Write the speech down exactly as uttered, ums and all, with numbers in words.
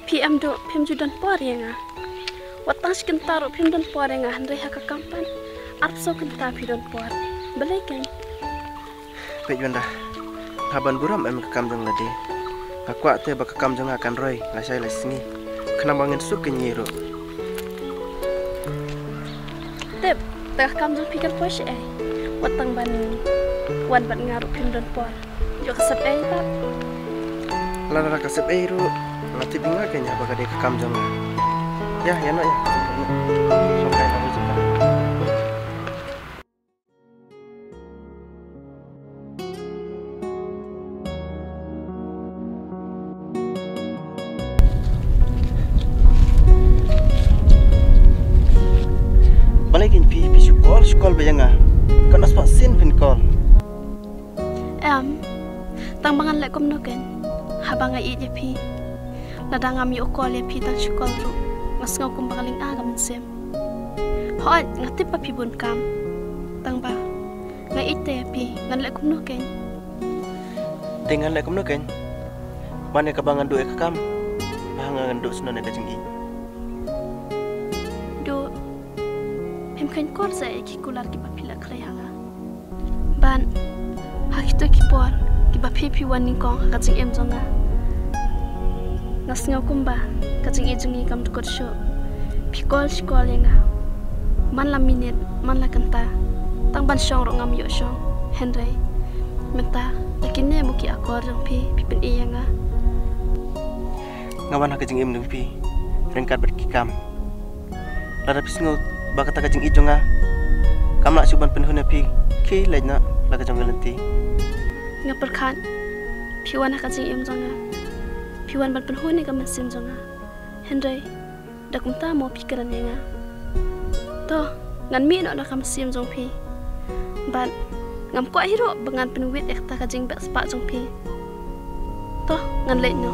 Phi em duh, phim ju don por ïa nga. Wat tang shi kynta ruh phim don por ïa nga, hynrei ha ka kam pat arphew saw kynta phi don por. Balei kein? Peit Wanda, haba ban burom em ka kam jong lade. Nga kwah te ba ka kam jong nga kan roi lashai lashisngi, khnang ba ngin suk kynñi ruh. Tip, te ka kam jong phi kan poi shaei? Wat tang ban wan bad nga ruh phim don por. Ïoh ka sepei pat. Lada ka sepei ruh, nga tip ïa nga kein haba ka dei ka kam jong nga. Ïa, ïa noh ïa. Sngewbha ïa nga. Balei kein phi, phi shu call, shu call beit ïa nga. Katno spah sien phin call? Em, tang ba ngan leh kumno kein, haba nga ïeit ïa phi. Lada ngam ïoh call ïa phi tang shu call ruh, nga sngew kumba ka lyngkha ka mynsiem. Hooid, nga tip ba phi bun kam. Tang ba nga ïeit te ïa phi, ngan leh kumno kein? Te ngan leh kumno kein? Man ïa kaba ngan duh ïa ka kam, ba ngan duh shuh ïa ka jingïeit. Duh, phim kheiñ kor sa ïa ki kular kiba phi la khrei ha nga. Ban, ha kito ki por kiba phi, phi wan nyngkong ha ka jingim jong nga, nga sngew kumba ka jingïeit jong ngi kam dkut shuh. Phi call shi call ïa nga, man la minit, man la kynta, tang ban shong ruh ngam ïoh shong. Hynrei mynta da kine mo ki akor jong phi, phi pyni ïa nga. Nga wan ha ka jingim jong phi ryngkat bad ki kam. Lada phi sngew ba kata ka jingïeit jong nga kam lah shuh ban pynhun ïa phi, khie leit noh la ka jong ka lynti. Nga pyrkhat phi wan ha ka jingim jong nga, phi wan ban pynhun ïa ka mynsiem jong nga. Hynrei da kumta mo phi kren ïa nga. To, ngan mih noh na ka mynsiem jong phi. Bad ngam kwah hi ruh ba ngan pynwit ïa kata ka jingbeh spah jong phi. To, ngan leit noh.